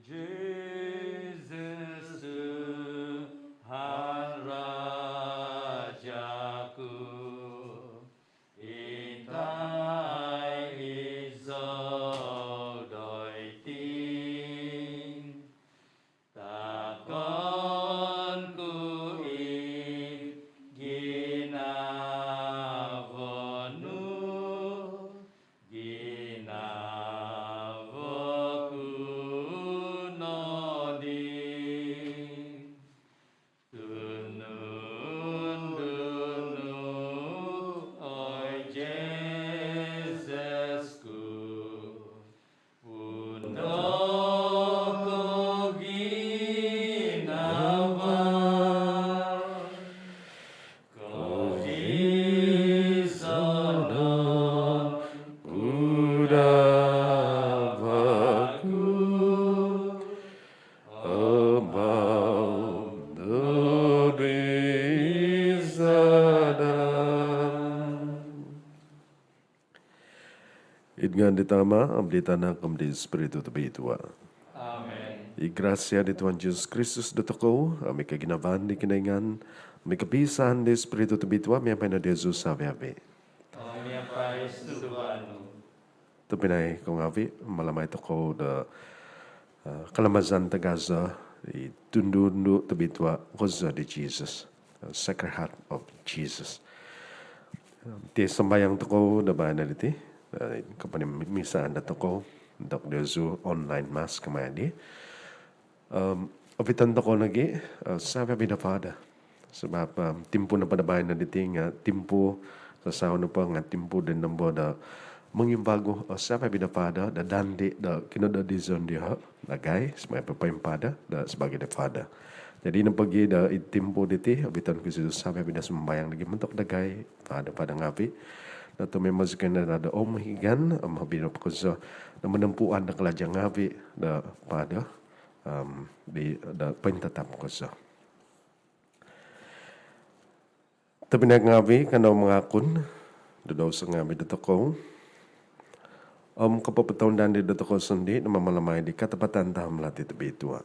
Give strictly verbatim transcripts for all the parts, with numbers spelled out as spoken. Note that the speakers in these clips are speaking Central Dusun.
Jesus Tuhan Rajaku, intai izou doiti, takonku i ginavo nu, ginavo ku nodi. Tunundun nu, oi Jesus ku, undokogi ginavo kodisonon ku davaku, amau do di sada. Id ngaan di Tama, om di Tanak, om di Spiritu Tobitua. Amen. I grasia di Tuhan Jesus Kristus dotokou, om i koginavaan di Kinoingan, om i kopisaan di Spiritu Tobitua, miampai no diozu savi-avi. Om miampai sunduan nu. Tobpinai ku ngavi, mamalamai tokou do kalamazan tagazo i tundu-undu tobitua kozo di Jesus, Sacred Heart of Jesus. Ti sambayang tokou do baino diti, kapanamisaan dotokou ontok diozu online mass kamai di. Oviton tokou nogi savi-avi do Father. Sabab timpu nopo do baino diti nga timpu, sasau nopo nga timpu di nombo do mongimbagu o savi-avi do Father do dandi do kinododizon dioho dagai sebagai Father do sebagai do Father. Jadi nopo gi do id timpu diti oviton ku diozu savi-avi do sumambayang nogi montok dagai Father-Father ngavi do tumimo zikoi no do om higan om hobi nopo kozo do monompuan do kalaja ngavi do Father di do pointatap kozo. Tobpinai ngavi, kanou mangakun do douso ngavi dotokou om kopopotounda di dotokou sondii do mamalamai di katapatan tahamlati tobitua.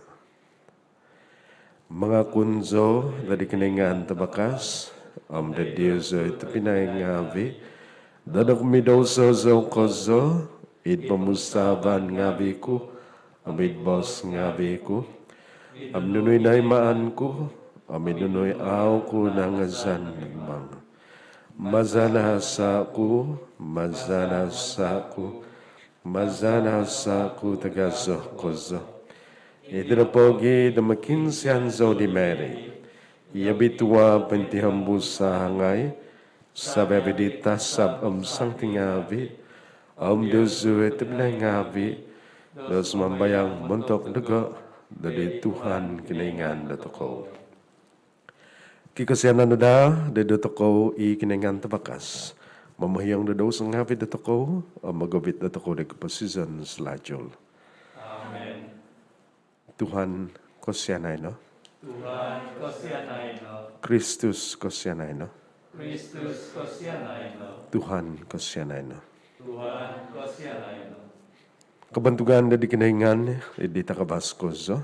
Mangakun zou do di Kinoingan Tabakas om do diozu i tobpinai ngavi do nokumidouso zou kozo id pomusaavan ngavi ku om id boos ngavi ku om nunu i noimaan ku om nunu i au ku nangazan mimang. Maza nahasa ku, maza nahasa ku, maza nahasa ku tagazo kozo. Iti nopo gi do mokiinsian zou di Mary i obitua pointihombus sahangai, savi-avi di tasab om santi ngavi om diozu i tobpinai ngavi do sumambayang montok dogo do di Tuhan Kinoingan dotokou. Kikosianan no daa do dotokou i Kinoingan Tabakas, momohiong do douso ngavi dotokou om mogovit dotokou di koposizon salajul. Amen. Tuhan kosianai no. Tuhan kosianai no. Kristus kosianai no. Kristus kosianai no. Tuhan kosianai no. Tuhan kosianai no. Kobontugan do di Kinoingan id di takavas kozo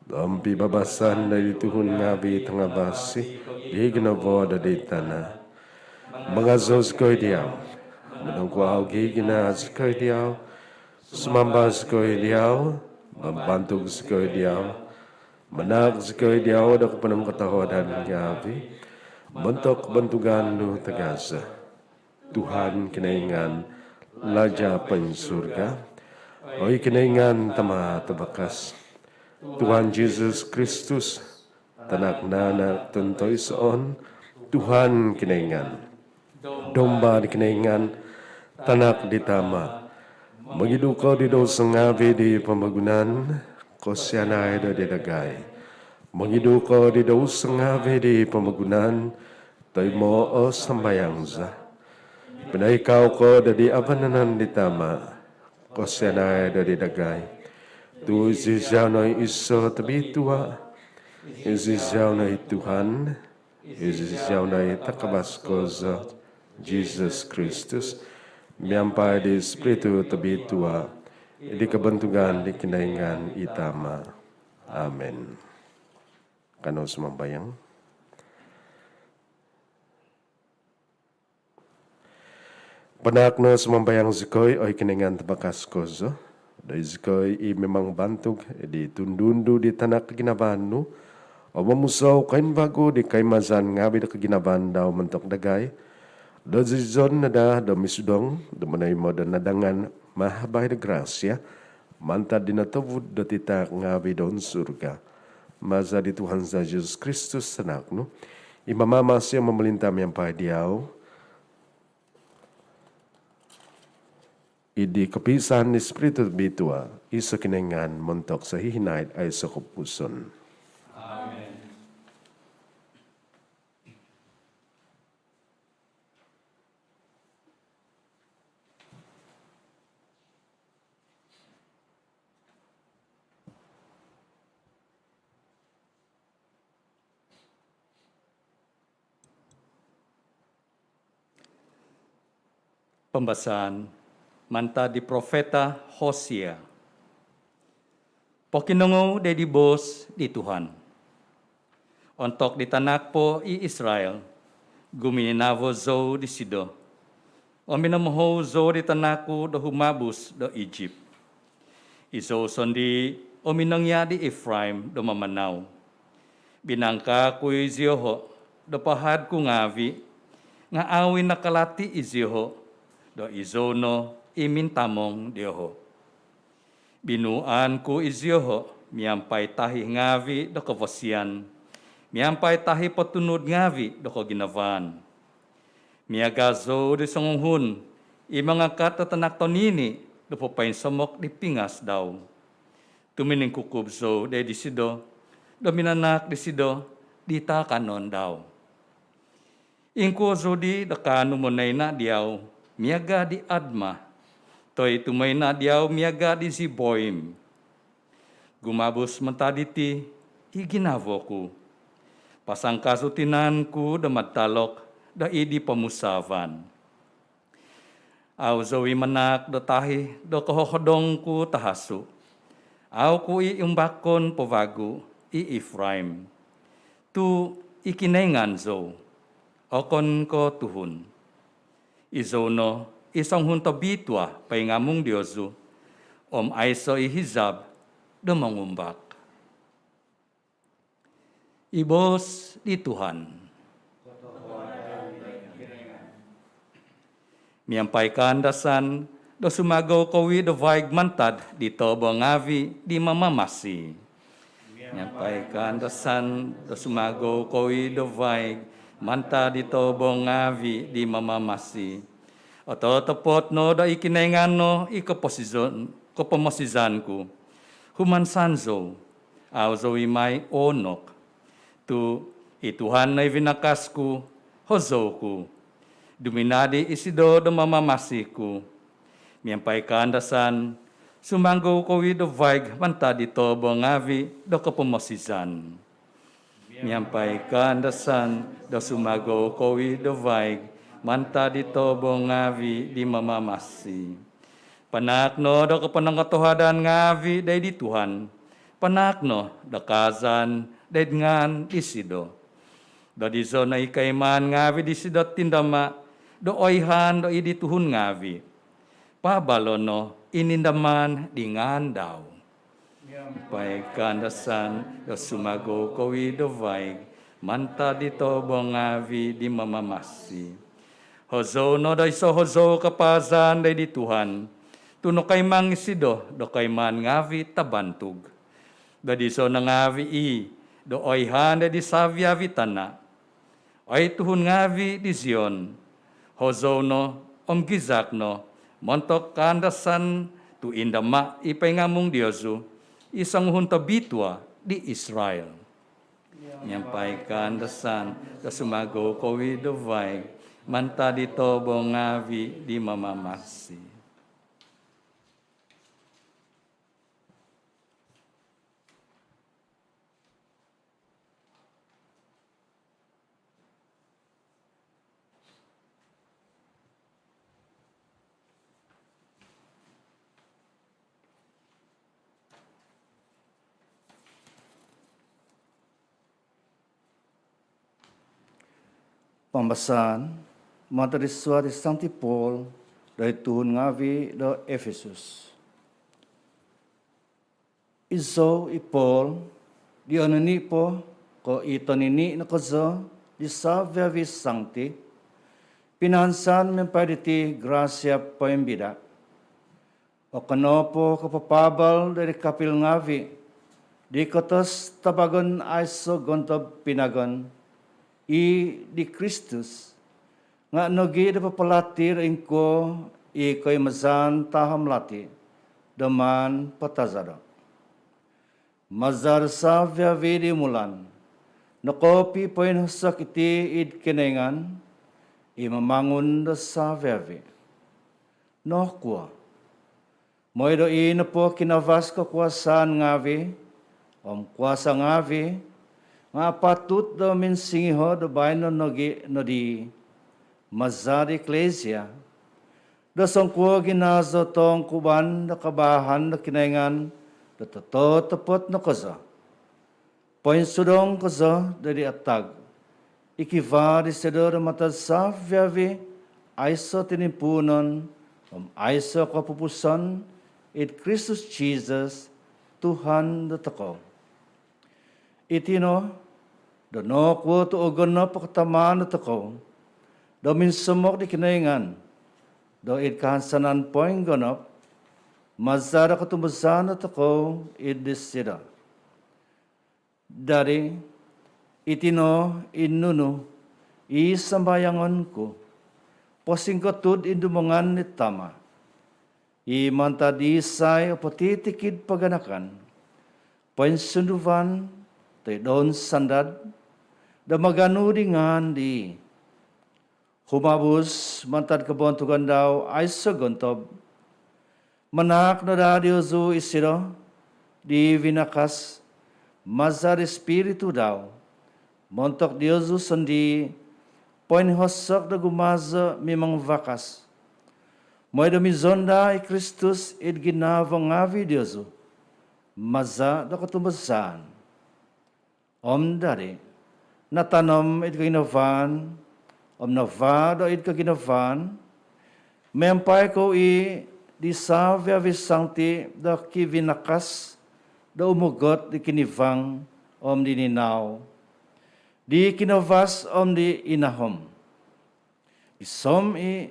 om pibabasan do di tuhun ngavi tangavasi di ginavo do di tana. Mangazou zikoi diau, monongkuau di gina zikoi diau, sumamba zikoi diau, mambantug zikoi diau, manahak zikoi diau do koponongkotohuadan ngavi montok kobontugan nu tagazo. Tuhan Kinoingan, Laja poinsurga, oi Kinoingan Tama Tabakas. Tuhan Jesus Kristus, Tanak nanak tontoisoon, Tuhan Kinoingan. Domba di Kinoingan, Tanak di Tama. Mongidu ko di douso ngavi di pomogunan, kosianai do di dagai. Mongidu ko di douso ngavi di pomogunan, toimoo o sambayang za. Pinoikau ko do di vanan di Tama, kosianai do di dagai. Tu iziau no i iso tobitua, iziau no i Tuhan, iziau no i takavas kozo, Jesus Kristus, miampai di Spiritu Tobitua, id kobontugan di Kinoingan i Tama. Amin. Kanou sumambayang. Panaak no sumambayang zikoi, oi Kinoingan tabakas kozo, do izikoi i mimang bantug di tundu-undu di tanak koginavaan nu, om momusou koimbagu di koimazan ngaavi do koginavaan dau montok dagai, do zizon no daa do misudong do monoimo do nadangan mahabai do grasia mantad di notobud do titaak ngaavi do surga. Maza di Tuhan za Jesus Kristus Tanak nu, i mamamasi om momolinta miampai diau, id kopiisaan di Spiritu Tobitua, iso Kinoingan montok sohihinaid aiso kopupuson. Amin. Pambasaan mantad di profeta Hosea. Pokinongou dei di boos di Tuhan. Ontok di tanak po i Israel, gumininavo zou disido, om minomohou zou di tanak ku do humabus do Ijip. Izou sondii o minongia' di Efraim do mamanau. Binangkaa ku izioho' do pahad ku ngaavi', nga' au i' nakalati' izioho' do izou no i mintamong dioho'. Binuuan ku izioho' miampai tahi' ngaavi' do kovosian, miampai tahi' potunud ngaavi' do koginavaan. Miaga' zou di songuhun i mangakat do tanak tonini' do papainsomok di pingas dau. Tuminingkukub zou dei disido do minanaak disido di taakanon dau. Ingkuo zou di do kaanu monoina' diau miaga' di Admah, toi tumoina' diau miaga' di Ziboim. Gumabus mantad diti i ginavo ku. Pasangkazu tinan ku do madtalok do id di pomusaavan. Au zou i' manaak do tahi' do kohohodong ku tahasu'. Au ku i' umbakon po vagu i Efraim. Tu' i Kinoingan zou, okon ko' tuhun. Izou no i songuhun tobitua poingamung diozu, om aiso' i hizab do mongumbak. I boos di Tuhan. Miampai kaandasan do sumagou kou i' do vaig mantad di tobo ngaavi' di mamamasi. Miampai kaandasan do sumagou kou i' do vaig mantad di tobo ngaavi' di mamamasi. Ototopot no do i Kinoingan no i koposizon, kopomosizan ku. Humansan zou, au zou i' mai oonok. Tu' i Tuhan no i vinakas ku, hozou ku. Duminadi isido do mamamasi ku. Miampai kaandasan, sumagou kou i' do vaig mantad di tobo ngaavi' do kopomosizan. Miampai kaandasan do sumagou kou i' do vaig mantad di tobo ngaavi' di mamamasi. Panaak no do koponongkotohuadan ngaavi' dei di Tuhan. Panaak no do kaazaan dei ngaan disido. Do dizo no i koimaan ngaavi' disido tindama' do oihaan do id di tuhun ngaavi'. Paabalo' no i nindamaan di ngaan dau. Miampai kaandasan do sumagou kou i' do vaig mantad di tobo ngaavi' di mamamasi. Hozou no do iso hozou kapaazan dei di Tuhan, tu' nokoimang isido do koimaan ngaavi' tabantug. Do dizo no ngaavi' i' do oihaan dei di savi-avi' tana'. Oi tuhun ngaavi' di Zion, hozou no om gizak no montok kaandasan tu' indama' i poingamung diozu, i songuhun tobitua di Israil. Miampai kaandasan do sumagou kou i' do vaig mantad di tobo ngaavi' di mamamasi. Pambasaan mantad di suat di Sangti Paul doid tuhun ngaavi do Efesus. Izou i Paul, di onini po ko i tonini no kozo di savi-avi sangti, pinahansan miampai diti grasia poimbida. Okon nopo ko papaabal doid kapil ngaavi di kotos tabagon aiso gontob pinagon, i di Kristus, nga nogi do papalati do ingkuo i koimazaan tahamlati do maan patazado. Maza do savi-avi di umulan, nokopipoinhosok iti id Kinoingan i mamangun do savi-avi. Nokuo, moi do i nopo kinavas kokuasaan ngaavi om kuasa ngaavi nga apatut do minsingiho do baino nogi nodi, maza di eklesia, do songkuo ginazo tongkuban do kabaahan do Kinoingan do tototopot no kozo. Poinsudong kozo doid atag i kivaa disido do mantad savi-avi aiso tinimpuunon om aiso kopupuson id Kristus Jesus, Tuhan dotokou. Iti no do nokuo tu ogonop o katamaan dotokou do minsomok di Kinoingan doid kahansanan poinggonop, maza do kotumbazaan dotokou id disido. Dadi, iti no i nunu i sambayangon ku posingkotud id dumongan di Tama, i mantad isai o potitikid paganakan poinsunduvan toi doun sandad do maganu di ngaan dii, humabus mantad kobontugan dau aiso gontob. Manahak no daa diozu isido di vinakas maza di Spiritu dau montok diozu sondii poinhosok do gumazo mimang vakas, moi do mizon daa i Kristus id ginavo ngaavi diozu maza do kotumbazaan. Om dadi, natanom id koginavaan om navaa doid koginavaan, miampai kou i di savi-avi sangti do kivinakas do umogot di kinivang om di ninau, di kinavas om di inahom. Gisom i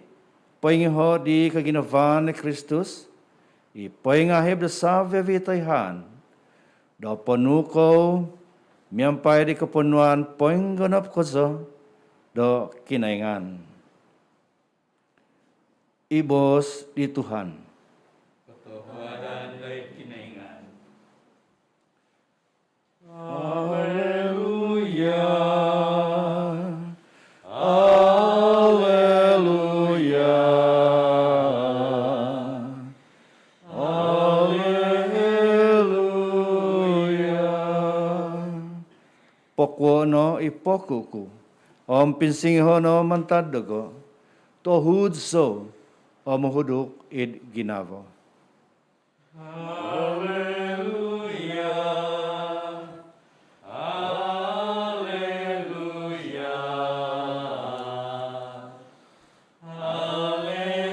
poingiho di koginavaan di Kristus i poingahib do savi-avi toihaan, do ponuu kou miampai di koponuan poinggonop kozo do Kinoingan. I boos di Tuhan. Kotohuadan doid Kinoingan. Aleluya, aleluya, aleluya. Pokuo no i pokuku om pinsingiho no mantad dogo, tohuud zou om ohuduk id ginavo. Aleluya, aleluya, aleluya.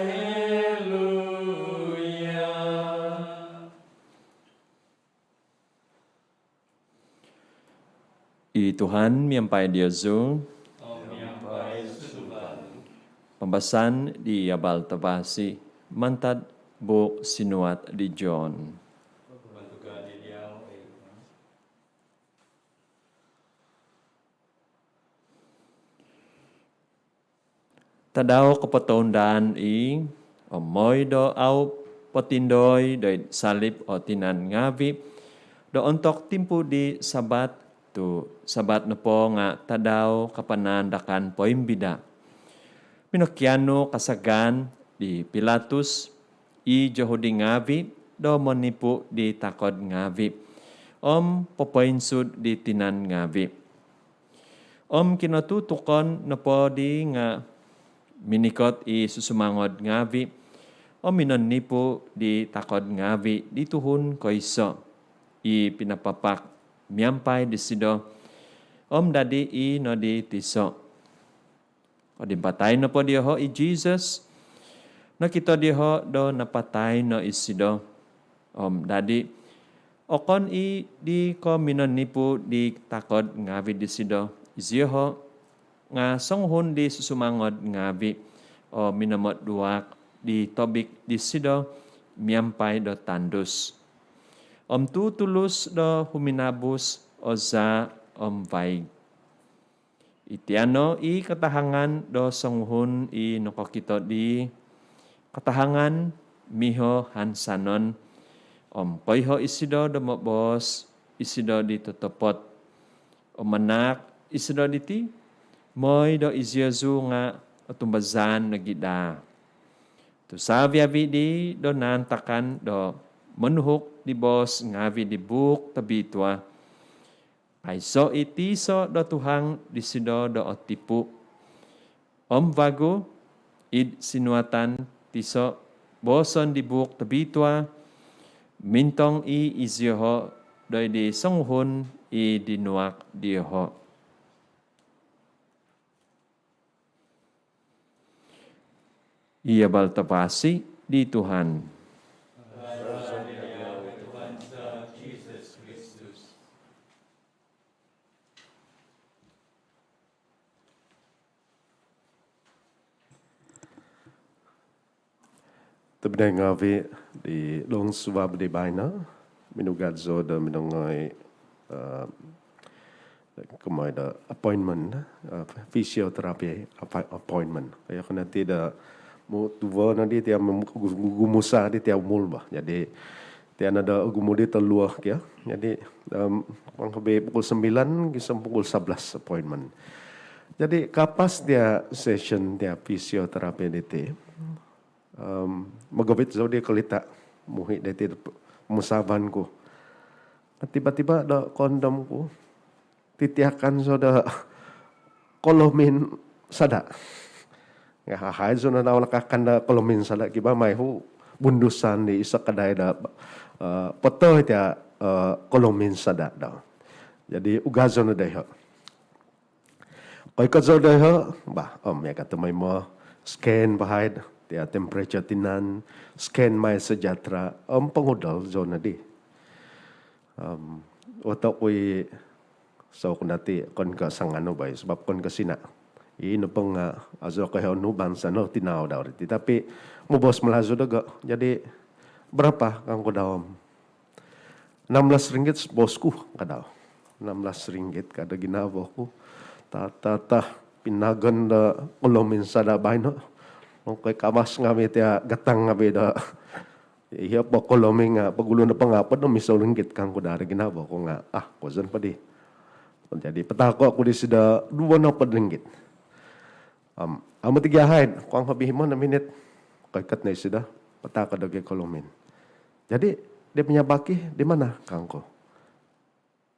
I Tuhan miampai diozu. Om miampai sunduvan nu. Pambasaan di Abal Tavasi mantad buuk sinuat di John. Pambantugan di Diau, oi Tuhan. Tadau kopotoundaan i, om moi do au potindoi doid salib o tinan ngaavi do ontok timpu di Sabat, tu Sabat nopo nga tadau kapanaandakan poimbida. Pinokianu kasagaan di Pilatus i Johudi ngaavi do monipu di takod ngaavi om popoinsud di tinan ngaavi. Om kinotutukon nopo dii nga minikot i susumangod ngaavi om minonipu di takod ngaavi di tuhun koiso i pinapapak miampai disido, om dadi i nodi tiso. Kodimpatai nopo dioho i Jesus, nokito dioho do napatai no isido. Om dadi, okon i di ko minonipu di takod ngaavi disido izioho, nga songuhun di susumangod ngaavi o minomoduak di tobik disido miampai do tandus, om tutulus do huminabus o zaa om vaig. Iti no i katahangan do songuhun i nokokito di, katahangan miho hansanon, om koiho isido do moboos isido di totopot. Om manaak isido diti, moi do iziozu nga otumbazaan nogi daa. Tu savi-avi di do naantakan do monuhuk di boos ngaavi di Buuk Tobitua, aiso i tiso do tuhang disido do otipu. Om vagu, id sinuatan tiso booson di Buuk Tobitua, mintong i izioho doid di songuhun i dinuak dioho. Iti abal tavasi di Tuhan. Tobpinai ngaavi di doungosuvab di baino, minugad zou do minongoi, eh, komoi do appointment, eh, physiotherapy appo-, appointment. Koiho ku no ti do mu-, tuvo nodi tia mem-, gu-, gu-, gumusa di tia umul bah. Jadi, tia no do ogumu di toluo kio. Jadi, em, kurang lebih pukul sembilan gisom pukul sebelas appointment. Jadi, kapas tia session tia fisioterapi diti, em, mogovit zou di kolita, muhi diti pomusaavan ku. Tiba-tiba do kondom ku, titiakan zou do kolomin sada. Nga hahai zou no nakakan do kolomin sada, kivaa mai hu bundusan di iso kadai do, eh, potoi tia, eh, kolomin sada do. Jadi, ugazon no doiho. Koikot zou doiho, bah, om, miaga tu mai mo scan bah haid, tia temperature tinan, scan MySejahtera, om pongudol zou nodi. Em, oto kui, so ku nati okon ko sanganu bah, sabab okon ko Sina. Ino pong, ah, azo ko honu bangsa no tinau dau diti. Tapi, mobos Malazu dogo. Jadi, berapa kangku dau? Enam belas ringgit, bosku, ka dau. Enam belas ringgit, ka do ginavo ku. Ta, ta, ta, pinagon do kolomin sada baino. Ongkoi kamas ngaavi tia gatang ngaavi do. Iho po kolomin nga, pogulu nopo nga hopod om iso ringgit kangku do ginavo ku nga. Ah, kozon po di. Jadi, patahako ku disido duvo nohopod ringgit. Om, amu tigihai, kurang lebih limo no minit. Koikot no isido, patahako dogo i kolomin. Jadi, dia punya baki di mana, kangku.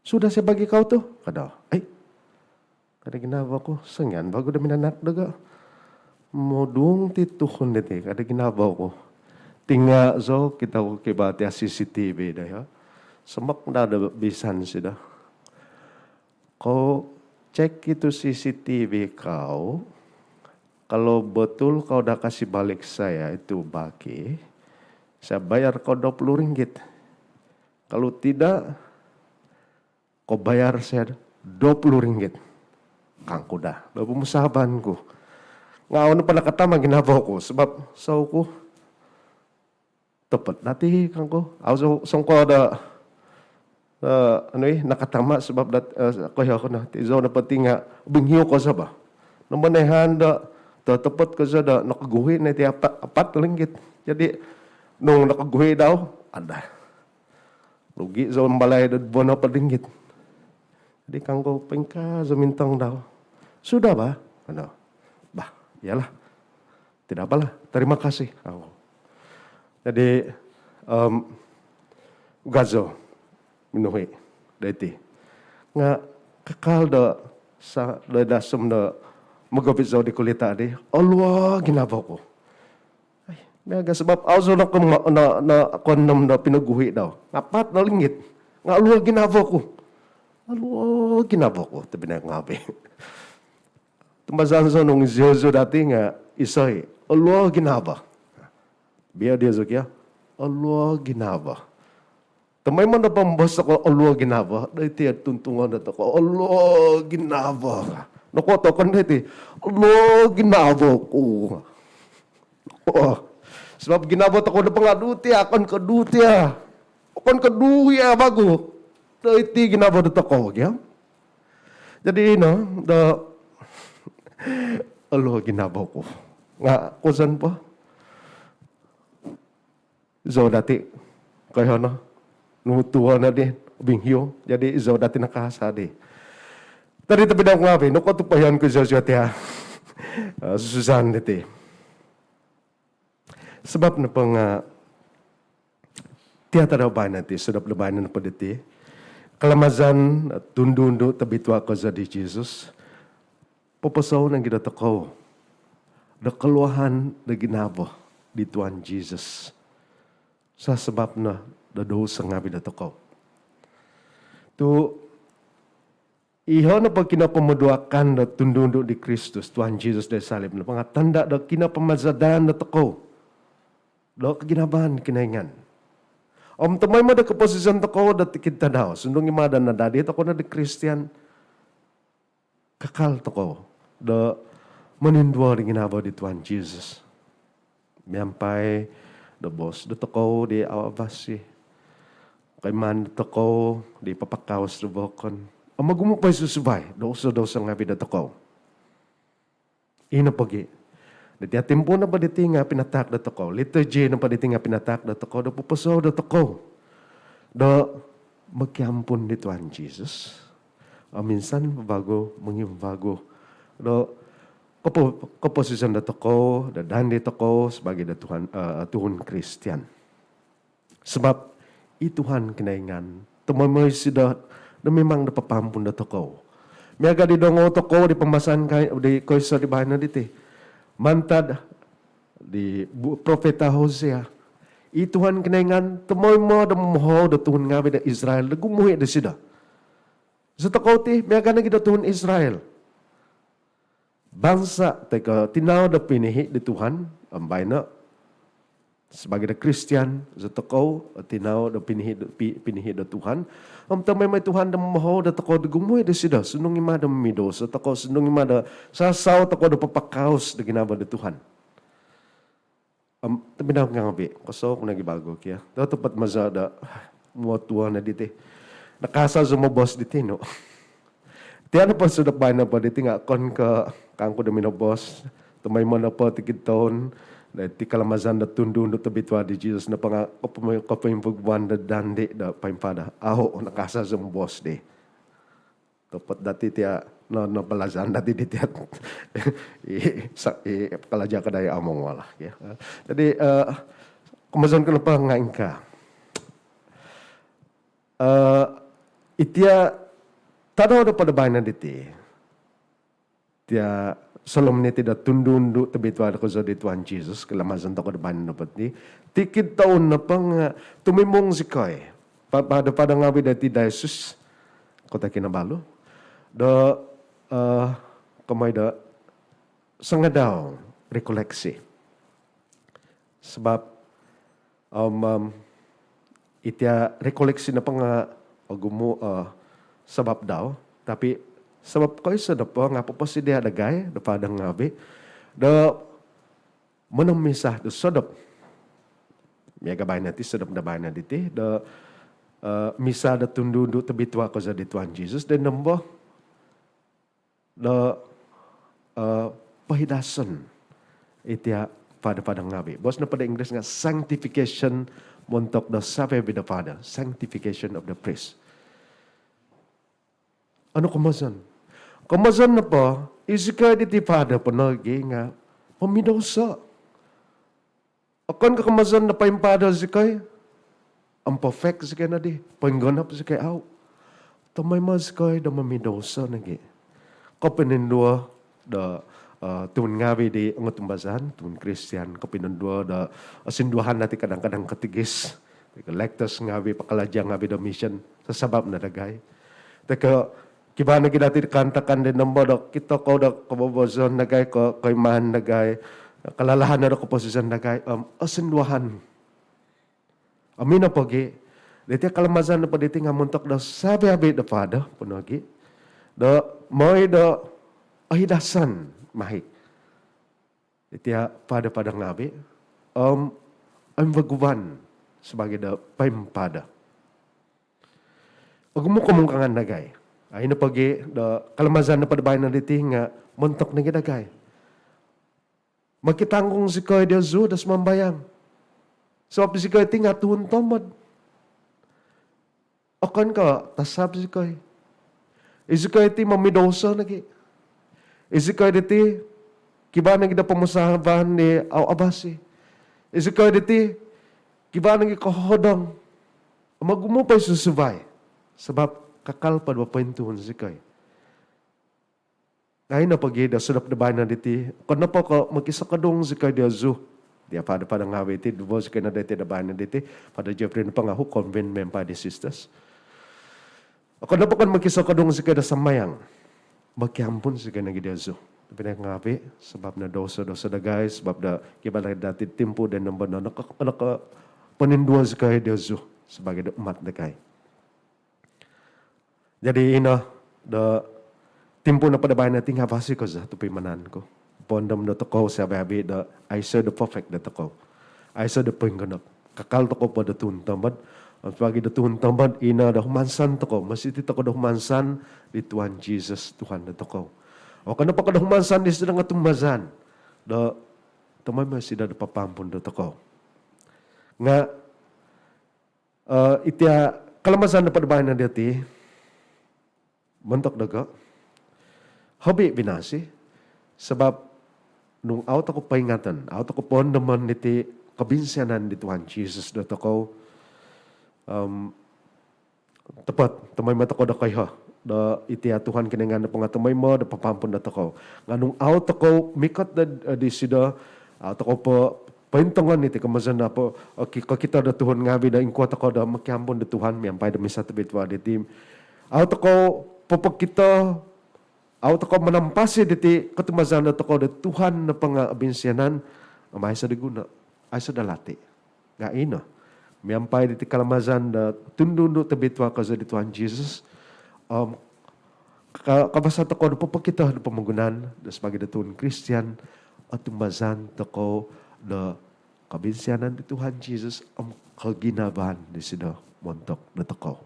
Sudah saya bagi kau tu, ka dau. Ai, ka do ginavo ku, songian vagu do minanahak dogo. Modung ti tuhun diti, ka do ginavo ku. Tinga zou, okito ku kivaa tia C C T V doiho. Somok daa do bisan isido. Kau cek itu C C T V kau, kalau betul kau dah kasih balik saya itu baki, saya bayar kau dua puluh ringgit. Kalau tidak, kau bayar saya dua puluh ringgit. Kangku daa do pomusaavan ku. Nga au nopo nakatama ginavo ku, sabab sou ku, topot dati kangku. Au sou-, songkuo do, eh, anu i, nakatama sabab dat, eh, koiho ku no, ti zou nopo ti nga bingiu ko saba. Nombo noihaan do, to-, topot ko saba do, nokoguhi no iti apat, apat ringgit. Jadi, nung nokoguhi dau, ada. Rugi zou mambalai do duvo nohopod ringgit. Jadi kangku poingkaa zou mintong dau. Sudah bah? Ka dau. Bah, iyalah. Tidak apalah. Terima kasih. Kangku. Jadi, em, ugazon zou minuhi doiti. Nga kakal do sa-, do dasum do mogovit zou di kolita di, oluo ginavo ku. Ai, miaga sabab au zou no, no, no kondom do pinoguhi dau. Apat no ringgit. Nga oluo ginavo ku. Oluo ginavo ku, tobpinai ngaavi. Tumbazaan zou nung iziozu dati nga isai, oluo ginavo. Bia dia zou kia, oluo ginavo. Tomoimo no pomboos tokou oluo ginavo, doiti o tuntungon do tokou, oluo ginavo. Nokuo tokou doiti, oluo ginavo ku. Oh, sabab ginavo tokou do pangadu tia, okon ko du tia. Okon ko du ia vagu. Doiti ginavo do tokou, ya. Jadi ino do oluo ginavo ku. Nga kusan po. Zou dati, koiho no, nu tuo no di, binghiu. Jadi zou dati nakasa di. Tadi tapi dau ngavi, nokuo tu poihoon ku zou tia, eh, susuzan diti. Sabab nopo nga tia tadau baino ti, sodop do baino nopo diti, kalamazan, tundu-undu tobitua kozo di Jesus, poposou nogi do tokou do koluahan do ginavo di Tuhan Jesus. Sasabap no do douso ngavi do tokou. Tu iho nopo kinopomoduakan do tundu-undu di Kristus, Tuhan Jesus do salib nopo nga tanda do kinopomazadan do tokou do koginavaan Kinoingan. Om tomoimo do koposizon tokou do tikid tadau, sundung i ma do nadadi tokou no di Kristian, kakal tokou do moninduo di ginavo di Tuhan Jesus. Miampai do boos do tokou di au avasi, koimaan do tokou di papakaus do vokon, om ogumu po i susuvai douso-douso ngavi do tokou. Ino pogi, diti o timpu nopo diti nga pinataak do tokou, liturgi nopo diti nga pinataak do tokou do poposou do tokou do mokiampun di Tuhan Jesus. Om insan po vagu mongivagu do kopo-, koposizon do tokou, do dandi tokou sabaagi do Tuhan, eh, tuhun Kristian. Sabap i Tuhan Kinoingan, tomoimo isido do mimang do papaampun do tokou. Miaga di dongou tokou di pambasaan kai-, di koiso di baino diti, mantad di bu-, profeta Hosea, i Tuhan Kinoingan tomoimo do momohou do tuhun ngavi do Israel do gumuhi disido. Iso tokou ti miaga nogi do tuhun Israel. Bansa toi ko tinau do pinihi di Tuhan, om baino sabaagi do Kristian, iso tokou tinau do pinihi do, pi-, pinihi do Tuhan. Om tomoimo i Tuhan do momohou do tokou do gumuhi disido, sundung i ma do momidouso tokou, sundung i ma do sasau tokou do papakaus do ginavo do Tuhan. Om tobpinai ngavi, koso ku nogi vagu kia. Totopot maza do muo tuo no diti. Nakasa zou moboos diti nu. Tia nopo sodop baino nopo diti nga okon ko kangku do minoboos. Tomoimo nopo tikid toun, do iti kalamazan do tundu-undu tobitua di Jesus nopo nga kopo-, kopoimpuguan do dandi do poimpaado. Au, nakasa zou moboos di. Topot dati tia, no, no palazan dati di tia. I, sa-, i, kalaja kadai among wala, ya. Jadi, eh, komozon ku nopo nga ingkaa. Eh, itia tadau do pada baino diti, tia solemniti do tundu-undu tobitua do kozo di Tuhan Jesus, kalamazan tokou do baino nopo diti, tikid toun nopo nga tumimung zikoi. Pa-, pada-pada ngavi do iti Diocese Kota Kinabalu do, eh, komoi do sangadau rekoleksi. Sabap, om, om, itia rekoleksi nopo nga ogumu, eh, sabap dau, tapi sabap koiso nopo nga poposidia dagai do pada ngavi do monomisa do sodop. Miaga baino ti, sodop do baino diti do, eh, misa do tundu-undu tobitua kozo di Tuhan Jesus do nombo do, eh, pohidason itia pada-pada ngavi. Boos nopo do Inggeris nga sanctification montok do savi-avi do pada, sanctification of the priest. Onu komozon? Komozon nopo, izikoi diti pada po nogi nga momidouso. Okon ko komozon do poimpaado zikoi, om perfect zikoi nodi, poinggonop zikoi, au. Tomoimo zikoi do momidouso nogi. Kopininduo do, eh, tuhun ngavi di ongotumbazaan, tuhun Kristian, kopininduo do, eh, sinduahan dati kadang-kadang katikis, lektor ngavi, pakalaja ngavi do mission, sasabap no dagai. Toi ko Kivaa nogi dati do kaantakan di nombo do kito kou do kobobozon dagai, ko-, koimaan dagai, kalalahan do koposizon dagai, om osinduahan. Om ino pogi, diti kalamazan nopo diti nga montok do savi-avi do paado po nogi. Do moi do ohidasan mahi. Itia paado-paado ngavi, om, om vaguvan sabaagi do poimpaado. Ogumu komungkangan dagai. Ai no pogi do kalamazan nopo do baino diti nga montok nogi dagai. Mokitanggung zikoi diozu do sumambayang. Sabab zikoi ti nga tuhun tomod. Okon ko tasab zikoi. Izikoi ti momidouso nogi. Izikoi diti kivaa nogi do pomusaavan di au avasi. Izikoi diti kivaa nogi kohodong. Om ogumu po i susuvai. Sabab kakal po do pointuhun zikoi. Nga ino pogi do sodop do baino diti, okon nopo ko mokisokodung zikoi diozu. Dia paado-paado ngavi ti, duvo zikoi no diti do baino diti, Father Jeffrey nopo nga hu convene miampai di sisters. Okon nopo ko mokisokodung zikoi do sambayang, mokiampun zikoi nogi diozu. Tapi do ngavi, sabab no douso-douso dagai, sabab do kivaa dati timpu do nombo no noko-, nokoponinduo zikoi diozu sabaagi do umat dagai. Jadi ino do timpu nopo do baino ti nga avasi ko za tu pimanan ku. Poondom dotokou savi-avi do aiso do perfect dotokou. Aiso do poinggonop. Kakal tokou po do tuhun tomod. Om sabaagi do tuhun tomod, ino do humansan tokou. Mositi tokou do humansan di Tuhan Jesus, Tuhan dotokou. Okon nopo ko do humansan disido nga otumbazaan do tomoimo isido do papaampun dotokou. Nga Eh, itia kalamazan nopo do baino diti, montok dogo, hobi vinasi, sabab nung au tokou poingaton, au tokou poondomon diti kobinsianan di Tuhan Jesus dotokou, om, topot, tomoimo tokou do koiho do itia Tuhan Kinoingan nopo nga tomoimo do papaampun dotokou. Nga nung au tokou mikot do, eh, disido, au tokou po pointongon iti komozon nopo, eh, ki-, kokito do tuhun ngavi do ingkuo tokou do mokiampun do Tuhan miampai do Misa Tobitua diti. Au tokou popokito, au tokou manampasi diti kotumbazaan dotokou do Tuhan nopo nga obinsianan, om aiso do guno, aiso do lati. Nga ino, miampai diti kalamazan do tundu-undu tobitua kozo di Tuhan Jesus, om, ka-, kabasa tokou do popokito do pomogunan do sabaagi do tuhun Kristian, otumbazaan tokou do kobinsianan di Tuhan Jesus om koginavaan disido montok dotokou.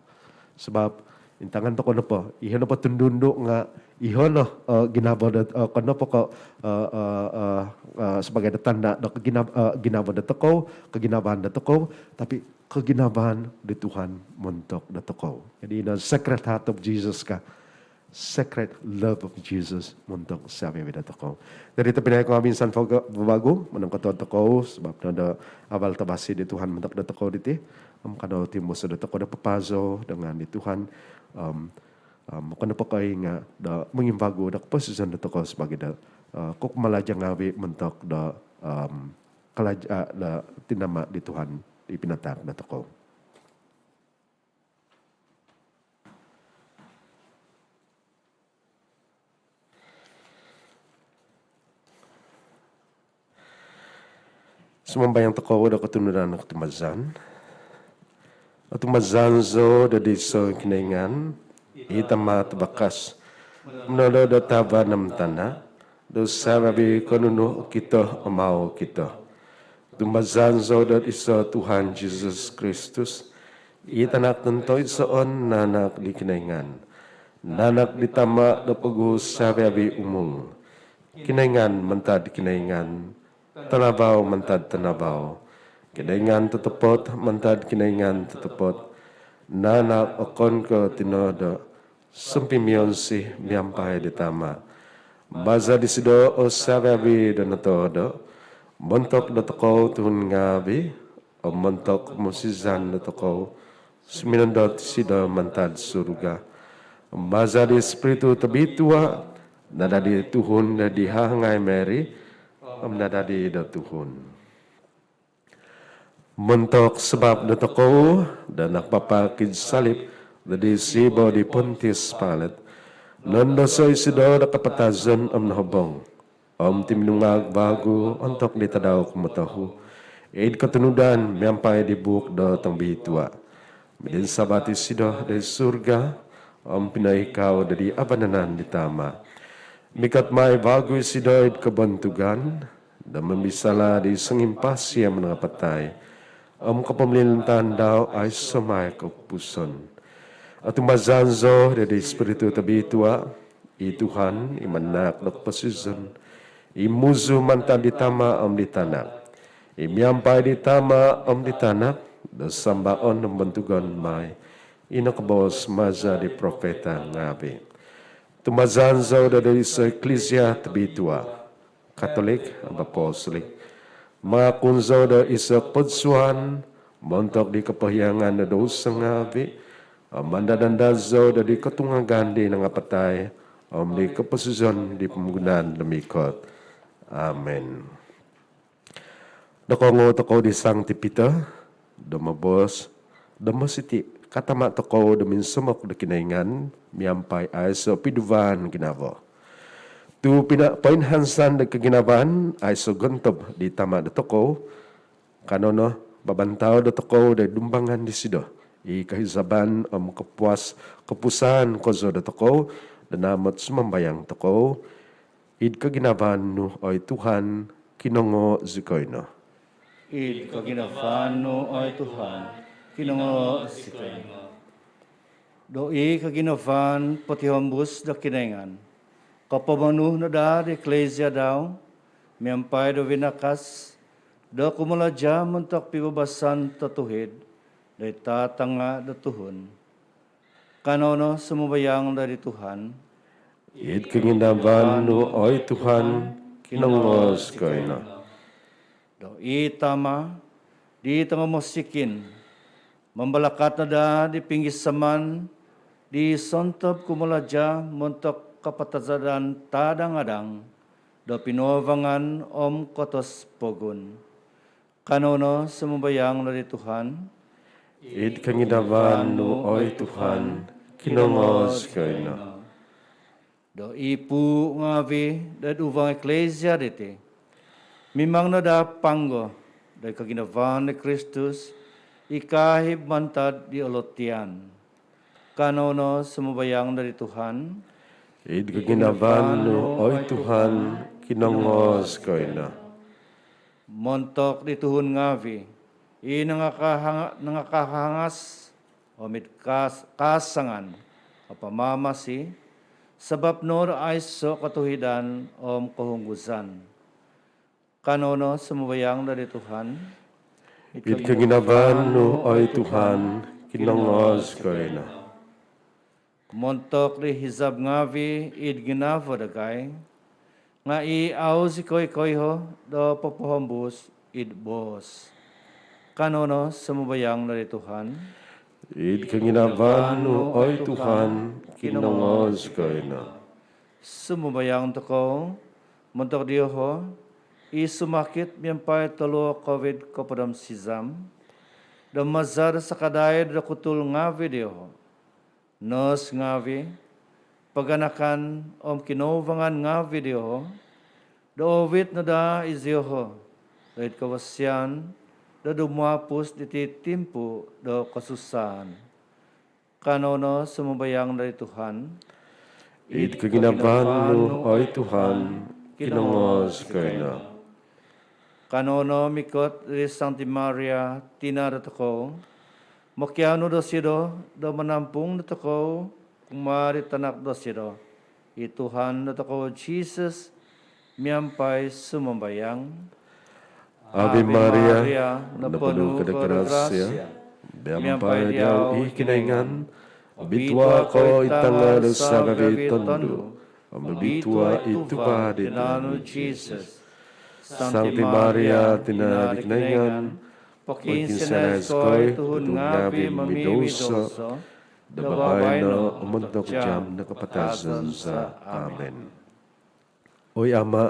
Sabab intangan tokou nopo, iho nopo tundu-undu nga iho no, eh, ginavo do, eh, okon nopo ko, eh, eh, eh, eh, sabaagi do tanda do kogina-, eh, ginavo dotokou, koginavaan dotokou, tapi koginavaan di Tuhan montok dotokou. Jadi ino Sacred Heart of Jesus ka, Sacred Love of Jesus montok savi-avi dotokou. Jadi tobpinai ku ngavi, insan po vagu monongkotoluod tokou sabab no do abal tavasi di Tuhan montok dotokou diti. Om kanou timbuso dotokou do papazo do ngaan di Tuhan. Om, om okon nopo ko i nga do mongimbagu do koposizon dotokou sabaagi do, eh, kokumalaja ngavi montok do, om, kalaja, eh, do tinama di Tuhan i pinatahak dotokou. Sumambayang tokou do kotunudan kotumbazaan. Otumbazaan zou do diiso Kinoingan, i Tama tavakas, monodo do tavan om tana, do savi-avi ko nunu okito om au okito. Otumbazaan zou do diiso Tuhan Jesus Kristus, i Tanak tontoisoon nanak di Kinoingan, nanak di Tama do poguhu savi-avi umul. Kinoingan mantad Kinoingan, tanavau mantad tanavau, Kinoingan totopot mantad Kinoingan totopot, nanak okon ko tinodo, sompimionsi miampai di Tama. Maza disido o savi-avi do notodo. Montok dotokou tuhun ngavi om montok koposizan dotokou, suminondot isido mantad surga. Maza di Spiritu Tobitua, nadadi tuhun di hahangai Mary, om nadadi do tuhun. Montok sabap dotokou do nakapapak id salip do id siibo di Pontius Pilate, Nondoso isido do kapatazon om nohobong om tuminungag vagu ontok di tadau kumotohu, id kotunudan miampai di buuk do tongobitua. Mininsavat isido doid surga om pinoikau do id vanan di Tama. Mikot mai vagu isido id kobontugan do momisala di songimpasi om nangapatai, om kopomolintaan dau aiso mai kopupuson. Otumbazaan zou do id Ispiritu Tobitua, i Tuhan, i manahak do koposizon, i muzu mantad di Tama om di Tanak, i miampai di Tama om di Tanak do sambaon om bontugon mai, i nokoboos maza di profeta ngavi. Otumbazaan zou do id iso iklisia tobitua, Katolik om apostolik. Mangakun zou do iso kopodsuan montok di kopohiangan do douso ngavi, om mandad-andad zou do id kotungagan di nangapatai om id koposizon di pomogunan do mikot. Amin. Nokoongou tokou di Sangti Peter do moboos do mositi katama tokou do minsomok do Kinoingan miampai aiso piduvaan ginavo. Tu pina-, poinhansan do koginavaan aiso gontob di Tama dotokou, kanou no babantao dotokou do dumbangan disido i kohizaban om kopuas-, kopusaan kozo dotokou do naamot sumambayang tokou. Id koginavaan nu, oi Tuhan, kinongoo zikoi no. Id koginavaan nu, oi Tuhan, kinongoo zikoi no. Do i koginavaan potihombus do Kinoingan kopomonu no daa di iklisia dau miampai do vinakas do kumalaja montok pibabasan totuhid do id tatanga do tuhun. Kanou no sumambayang doid Tuhan. Id koginavaan nu, oi Tuhan, kinongoo zikoi no. Do i Tama di tongo mosikin mambalakat no daa di pinggisaman di sontob kumalaja montok kapatazadan tadang-adang do pinuavangan om kotos pogun. Kanou no sumambayang doid Tuhan. Id koginavaan nu, oi Tuhan, kinongoo zikoi no. Do i puu ngavi doid uvang iklisia diti mimang no daa panggo doid koginavaan di Kristus i kaahib mantad di olotian. Kanou no sumambayang doid Tuhan. Id koginavaan nu, oi Tuhan, kinongoo zikoi no. Montok di tuhun ngavi i nangakahanga-, nangakahangas om id kas-, kasangan om pamamasi, sabap no do aiso kotuhidan om kohungguzan. Kanou no sumambayang doid Tuhan. Id koginavaan nu, oi Tuhan, kinongoo zikoi no. Montok di hizab ngavi id ginavo dagai nga i au zikoi koiho do popohombus id boos. Kanou no sumambayang doid Tuhan. Id koginavaan nu, oi Tuhan, kinongoo zikoi no. Sumambayang tokou montok dioho i sumakit miampai toluo Covid kopod om sizam, do maza do sakadai do dokutul ngavi dioho, nos ngavi, paganakan om kinouvangan ngavi dioho, do oovit no daa izioho doid kavasian do dumuapus diti timpu do kosusaan. Kanou no sumambayang doid Tuhan. Id koginavaan nu, oi Tuhan, kinongoo zikoi no. Kanou no mikot di Sangti Maria, tina dotokou, mokianu dosido do manampung dotokou kumaa di tanak dosido, i Tuhan dotokou Jisus, miampai sumambayang. Ave Maria, noponu ko do grasia, miampai diau i Kinoingan, obitua ko id tanga do sagavi tondu, om obitua i tuva di tinan nu Jisus. Sangti Maria, tina di Kinoingan, pokiinsianai zikoi tuhun ngavi momimidosa, do baino om ontok jaam do kapatazan za. Amin. Oi Ama,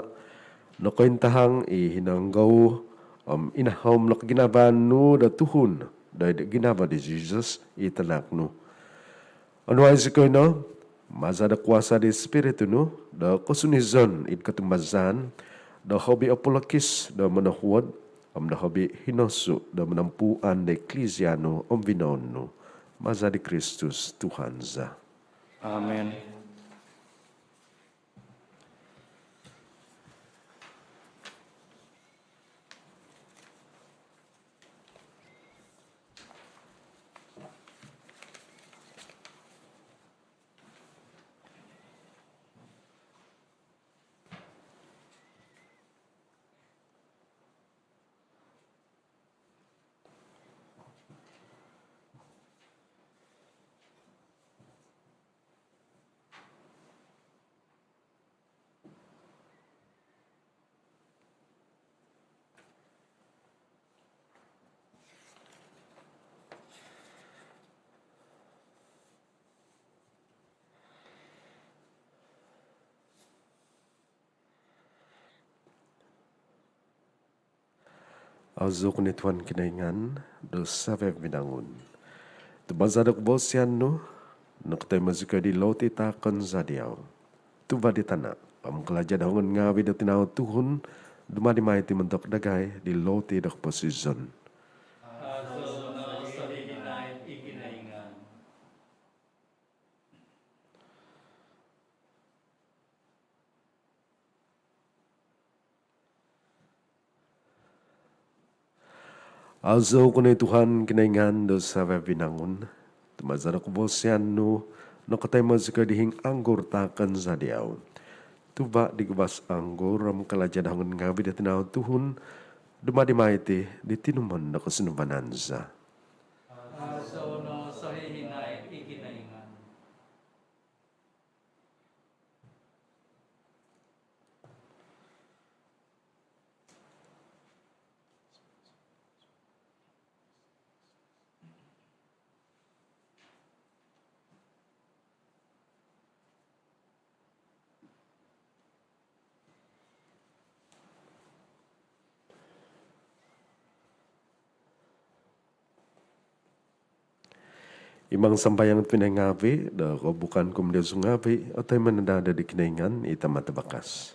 nokointahang i hinonggou om inahom no koginavaan nu do tuhun doid ginavo di Jisus i tanak nu. Onuai zikoi no Maza do kuasa di Spiritu nu, do kosunizon id kotumbazaan, do hobi opulokis do monohuod, om do hobi hinosu do monompuan do Eklizia nu om vinoun nu. Maza di Kristus Tuhan za. Amen. Azou ko no Tuhan Kinoingan do savi-avi vinangun. Tu maza do kobosian nu nokotoimo zikoi di loti taakon za diau, tuva' di tana' om kalaja do hongon ngaavi' do tinau tuhun, dumadi mai iti montok dagai di loti do koposizon. Azou no sohihinaid i Kinoingan. Azou ko no Tuhan Kinoingan do savi-avi vinangun. Tu maza do kobosian nu nokotoimo zikoi di hiing anggur taakon za diau, tuva' di guvas anggur om kalaja do hongon ngaavi' do tinau tuhun, dumadi mai iti di tinumon do kosunduvanan za. Azou no sohihinaid i Kinoingan. Imang sambayang tobpinai ngaavi' do kohubukan kumaa diozu ngaavi' otoimo no daa di Kinoingan i Tama' Tavakas.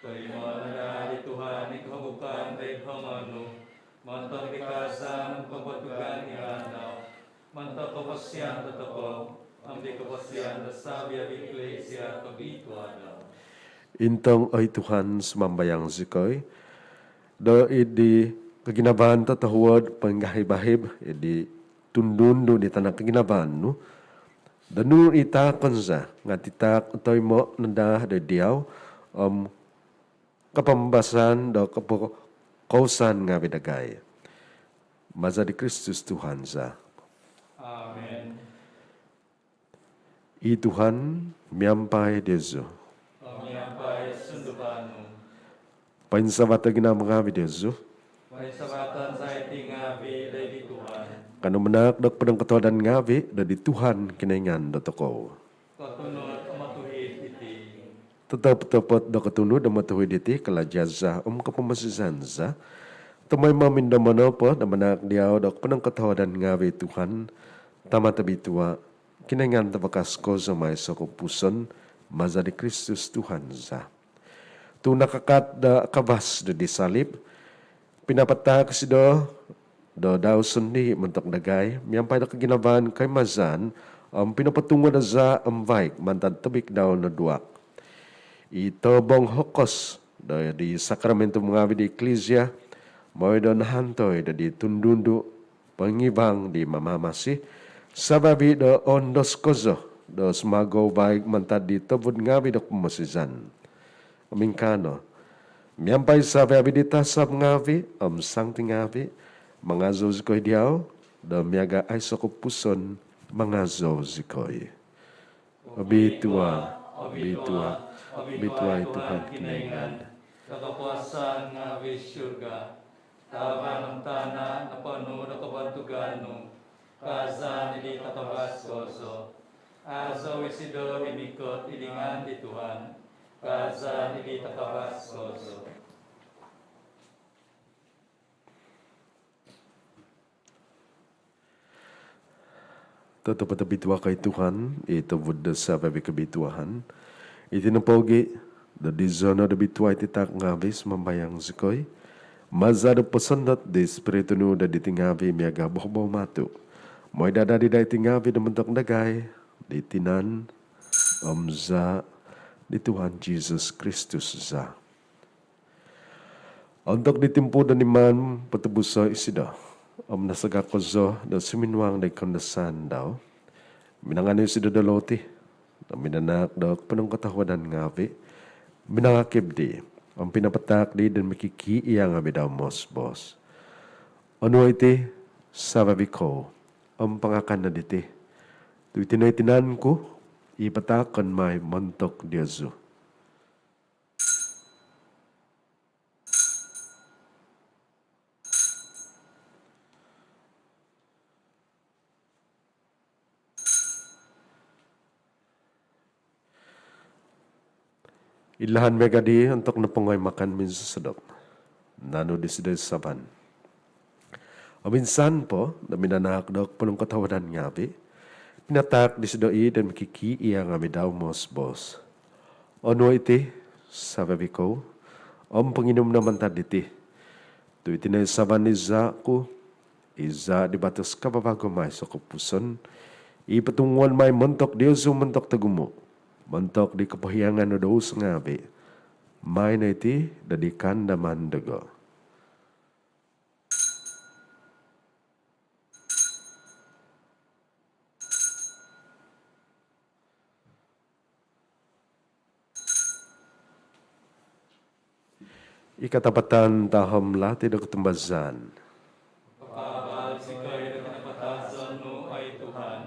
Toimo' no daa di Tuhan i kohubukan doid hongon nu, montok di kaazaan om kobontugan di ngaan dau, montok kobosian tokou om di kobosian do savi-avi Eklizia tobitua dau. Intong oi Tuhan, sumambayang zikoi, do id di koginavaan totohuod poinghahib-hahib id di tundu-undu di tana' koginavaan nu, do nunu i taakon za nga' titaak otoimo' no daa do diau om kapamabasaan do kopokousan ngaavi' dagai. Maza di Kristus Tuhan za. Amen. I Tuhan miampai diozu. Om miampai sunduvan nu. Poinsavato' ginavo ngaavi' diozu. Poinsavaton za iti ngaavi' doid di Tuhan. Kanou manaak do ponongkotohuadan ngaavi' doid di Tuhan Kinoingan dotokou. Kotunud om otuhid iti. Totopot-topot do kotunud om otuhid iti, kalaja' za om kopomosizan za, tomoimo om indomo nopo do manaak diau do ponongkotohuadan ngaavi', Tuhan, Tama' tobitua', Kinoingan tavakas kozo om aiso' kopupuson, maza di Kristus Tuhan za. Tu' nakakat do kavas do di salib, pinapataak isido do dau sondii' montok dagai miampai do koginavaan koimazaan om pinopotungo' do zaa' om vaig mantad tobik dau noduak. I tobong hokos do di sakramentu ngaavi' di Eklizia, moi do nahantoi do di tundu-undu pongivang di Mamamasi, savi-avi do oondos kozo do sumagou vaig mantad di tobud ngaavi' do pomosizan. Om ingkaa no, miampai savi-avi di tasab ngaavi' om santi ngaavi', mangazou zikoi diau, do miaga' aiso' kopupuson mangazou zikoi. Obitua', obitua', obitua' i Tuhan Kinoingan do kokuasaan ngaavi'. Surga, tavan om tana' noponu' do kobontugan nu. Kaazaan id di takavas kozo. Azou isido i mikot id ngaan di Tuhan. Kaazaan id di takavas kozo. Totopot obitua ko oi Tuhan, i tuvud do savi-avi kobituaan. Iti nopogi do dizono do bitua iti taak ngavi, sumambayang zikoi, maza do posondot di Spiritu nu do diti ngavi miaga bohobou matu, moi do adadi daa iti ngavi do montok dagai di tinan om zaa di Tuhan Jesus Kristus za. Ontok di timpu do niman potobuso isido om nasaga kozo do suminuang di kaandasan dau, minanganu isido do loti om minanaak do ponongkotohuadan ngavi, minangakib di om pinapataak di do mikikiia ngavi dau moos-boos: Onuo iti savi-avi kou om pangakan no diti, tu iti no i tinan ku i pataakon mai montok diozu. Id lahan miaga di ontok nopongo i makan minsosodop, nanu disido i sasaban om insan po do minanaak do ponongkotohuadan ngavi, pinataak disido i do mikikiia ngavi dau moos-boos: Onuo iti savi-avi kou om ponginum no mantad diti, tu iti no i sasaban di zaa ku, i zaa di batos kavavagu om aiso kopupuson, i potunguon mai montok diozu om montok togumu, montok di kopohiangan do douso ngavi. Maai no iti do di kaandaman dogo. I katapatan tahom lati do kotumbazaan. Papaabal zikoi do kinapatazon nu, oi Tuhan,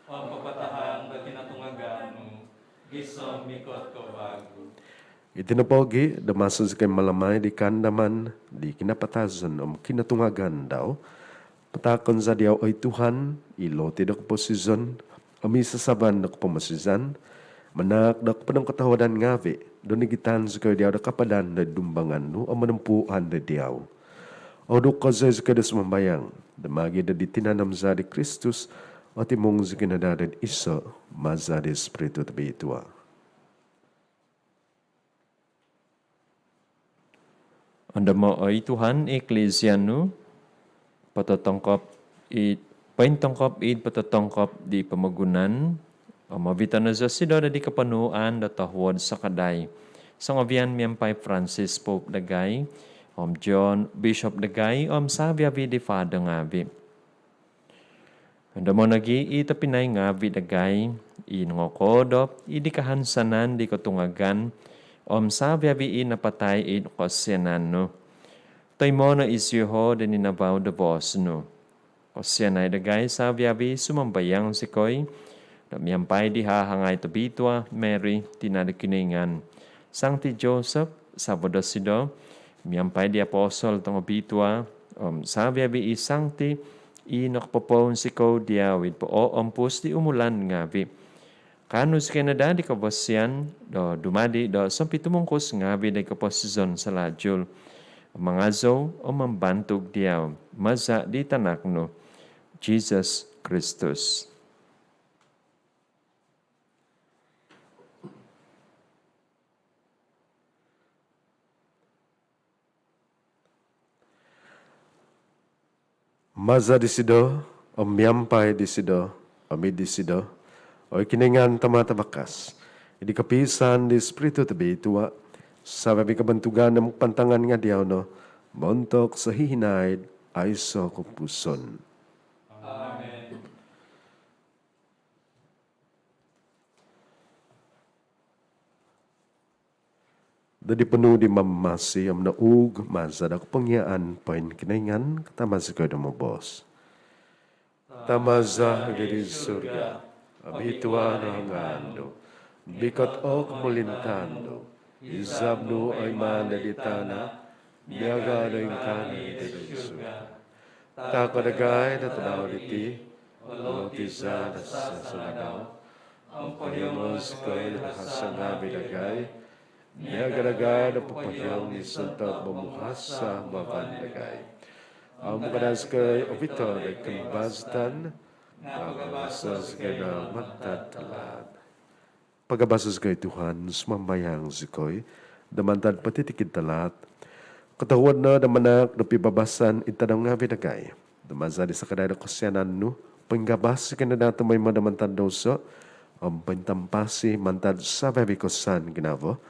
om papatahang do kinotungagan nu, gisom mikot ko vagu. Iti nopogi do maso zikoi mamalamai di kaandaman di kinapatazon om kinotungagan dau, pataakon za diau, oi Tuhan, i loti do koposizon om i sasaban do kopomosizan, manaak do ponongkotohuadan ngavi do nigitan zikoi diau do kapadan do dumbangan nu om monompuan do diau. Ohuduk kozo zikoi do sumambayang do magi do di tinan om zaa di Kristus, otimung zikoi no daa do iso maza di Spiritu Tobitua. Ondomo, oi Tuhan, i Eklisia nu, pototongkop id, pointongkop id pototongkop di pomogunan, om ovito no zosido do di koponuan do tohuod sakadai songovian miampai Francis Pope dagai, om John Bishop dagai, om savi-avi di fado ngavi. Ondomo nogi i tobpinai ngavi dagai i nongokoodop id di kahansanan di kotungagan om savi-avi i napatai id kosianan nu. Toimo no izioho do ninavau do boos nu. Kosianai dagai savi-avi, sumambayang zikoi, do miampai di hahangai tobitua Mary, tina do Kinoingan, Sangti Joseph, savo dosido, miampai di apostol tongobitua, om savi-avi i sangti i nokopopounsikou diau id poompus di umulan ngavi, kaanu zikoi no daa di kobosian do dumadi do sompitumungkus ngavi di koposizon salajul, mangazou om mambantug diau, maza di Tanak nu, Jesus Kristus. Maza disido, om miampai disido, om id disido, oi Kinoingan Tama Tavakas, id di kopiisaan di Spiritu Tobitua, savi-avi kobontugan om kapantangan nga diau no, montok sohihinaid aiso kopupuson. Amen. Do di ponuu di Mamamasi om nouug maza do kopongiaan poingkinoingan, katama zikoi do moboos: Tama za id surga, obitua no ngaan nu, mikot o komolintaan nu, izab nu oimaan do id tana miaga do ingkaa no id surga. Taako dagai do tadau diti o loti za do sasagadau, om pohiongo zikoi do hasa ngavi dagai, miaga dagai do popohiong di sontob momuhasa mavan dagai. Om kada zikoi ovito do koimbazatan, Nga pagabaso zikoi do mantad talaat. Pagabaso zikoi Tuhan, sumambayang zikoi, do mantad potitikid talaat. Kotohuod no do manaak do pibabasan id tadau ngaavi dagai, do maza di sakadai do kosianan nu, poinggabas zikoi no daa tomoimo do mantad douso om pointampasi mantad savi-avi kosusaan ginavo,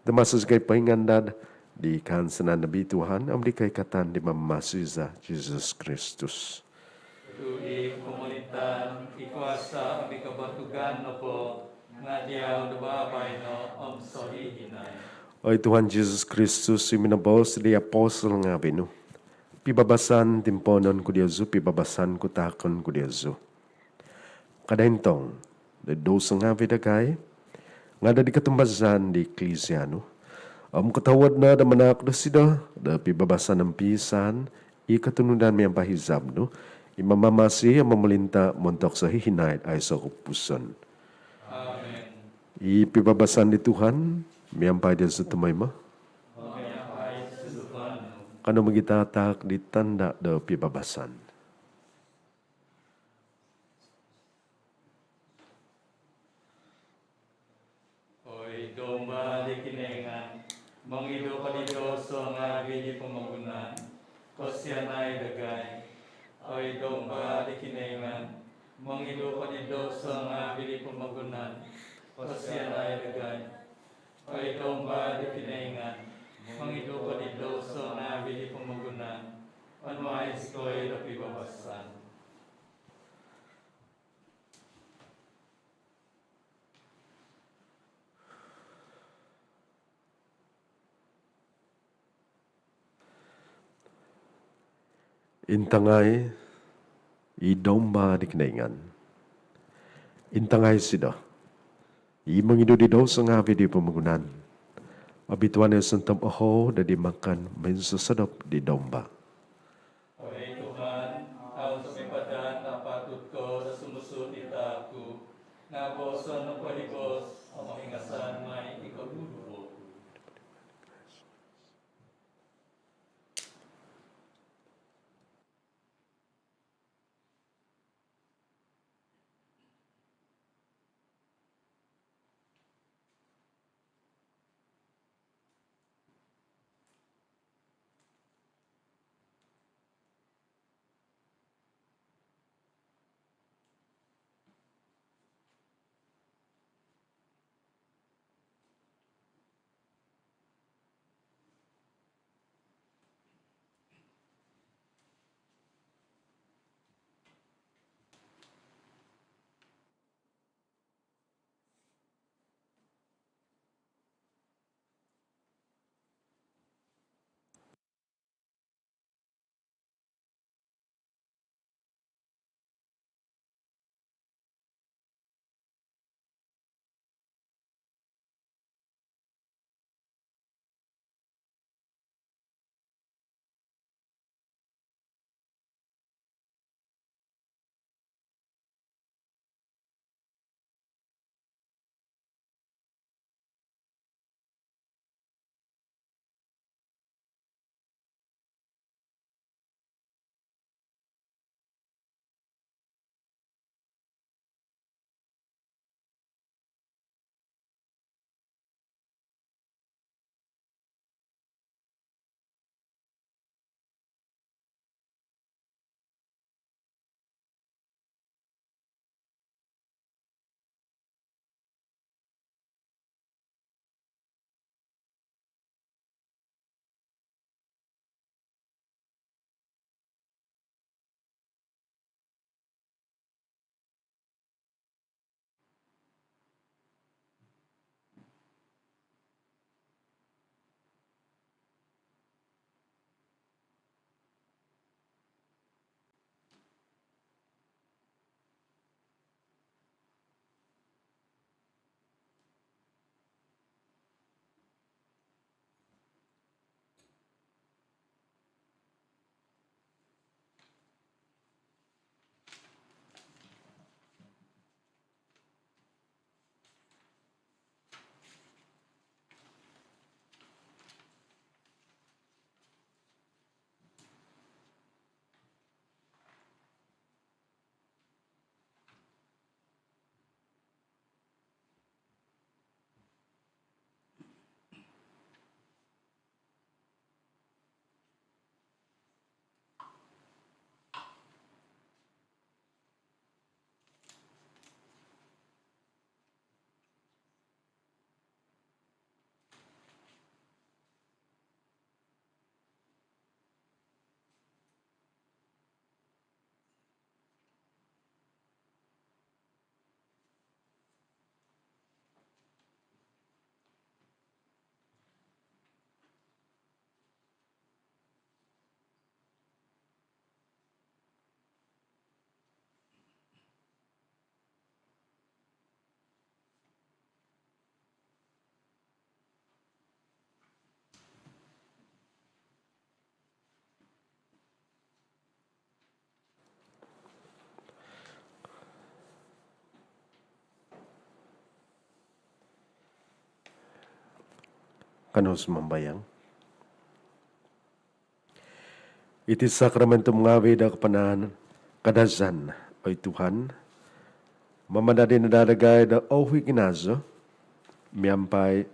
do maso zikoi poingandad di kahansanan nabi Tuhan om di koikatan di mamamasi za Jesus Kristus. Tu i pomolintaan, i kuasa om i kobontugan nopo nga diau do baino om sohihinaid. Oi Tuhan Jesus Kristus, i minoboos di apostol ngaavi nu, pibabasan timpoonon ku diozu, pibabasan ku taakon ku diozu. Kada intong do douso ngaavi dagai, nga do di kotumbazaan di Eklisia nu. Om kotohuod no do manaak dosido do pibabasan om piisaan, i kotunudan miampai hizab nu, i mamamasi om momolinta montok sohihinaid aiso kopupuson. Amen. I pibabasan di Tuhan miampai diozu tomoimo. Miampai sunduan nu. Kanou mogitataak di tanda do pibabasan. Oi Domba di Kinoingan, mongidu ko di douso ngaavi di pomogunan, kosianai dagai. Oi Domba di Kinoingan, mongidu ko di douso ngaavi di pomogunan, kosianai dagai. Oi Domba di Kinoingan, mongidu ko di douso ngaavi di pomogunan, onuai zikoi do pibabasan. Intangai i Domba di Kinoingan. Intangai isido i mongidu di douso ngaavi di pomogunan. Obituanan sontob ohou do di makan minsosodop di Domba. Oi Tuhan, au zou sumipadan apatut ko do sumuang id taak ku, nga booson nopo i boos om oingasan mai i koduduvo ku. Kanou sumambayang. Iti sakramentum ngavi' do kapanaan Kadazan, oi Tuhan, mamadadi no daa dagai do ouhi' ginazo miampai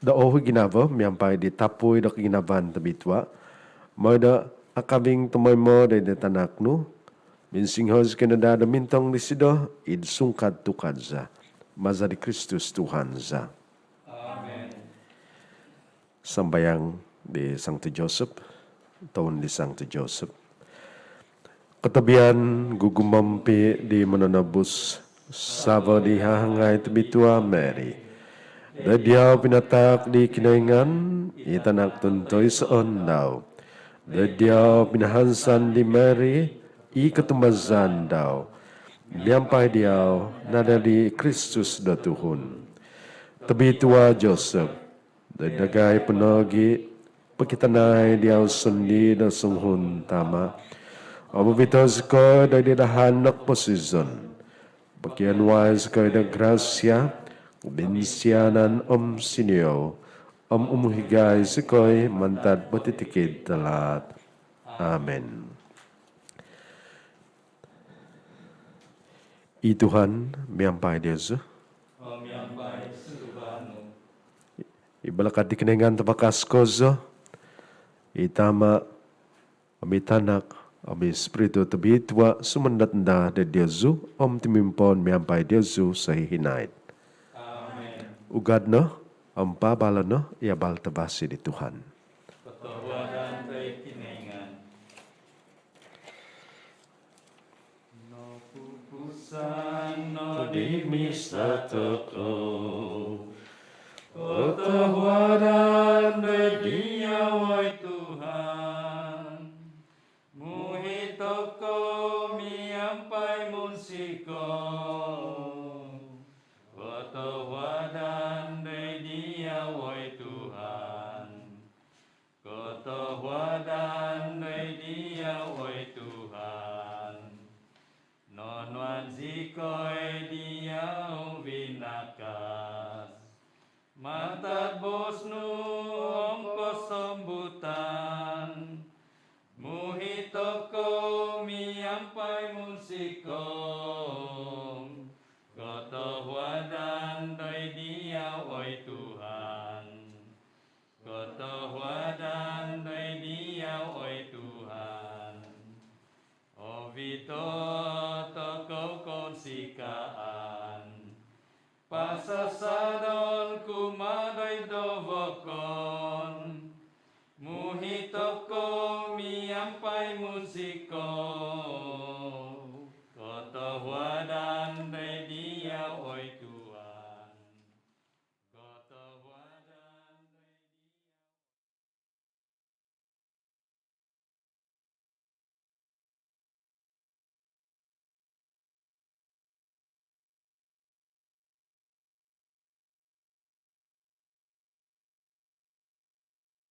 do ouhi' ginavo miampai di tapui do koginavaan tobitua, moi do akaving tomoimo do id tanak nu, minsinghozo koi no daa do mintong disido id sungkad tukad za. Maza di Kristus Tuhan za. Amen. Sambayang di Sangti Joseph, toun di Sangti Joseph. Kotobian gugumompi di Mononobus, savo di hahangai tobitua Mary. Doid diau pinataak di Kinoingan i tanak tuntoisoon dau. Doid diau pinahansan di Mary i kotumbazaan dau. Miampai diau nadadi Kristus do tuhun. Tobitua Joseph, doid dagai po nogi' pokitanai diau sondii do songuhun tama', om ovito' zikoi doid dahan do koposizon. Pokionuai zikoi do grasia, kobinsianan om siniou, om umuhigai zikoi mantad potitikid talaat. Amen. I Tuhan miampai diozu. Om miampai sunduan nu. I balakat di Kinoingan tabakas kozo, i Tama', om i Tanak, om i Spiritu Tobitua, sumondot no daa doid diozu om tumimpoon miampai diozu sohihinaid. Amen. Ugad no om paabalo' no i abal tavasi di Tuhan. Kotohuadan doid Kinoingan. Nopupusan no di misa tokou. Kotohuadan doid diau, oi Tuhan. Muhi' tokou miampai munsikou. Kotohuadan doid diau, oi Tuhan. Kotohuadan doid diau, oi Tuhan. Nonuan zikoi diau vinakas mantad boos nu om kosombutan. Muhi' tokou miampai munsikou. Kotohuadan doid diau, oi Tuhan. Kotohuadan doid diau, oi Tuhan. Ovito' tokou kounsikaan pasasadon kumaa doid do vokon. Muhi' tokou miampai munsikou.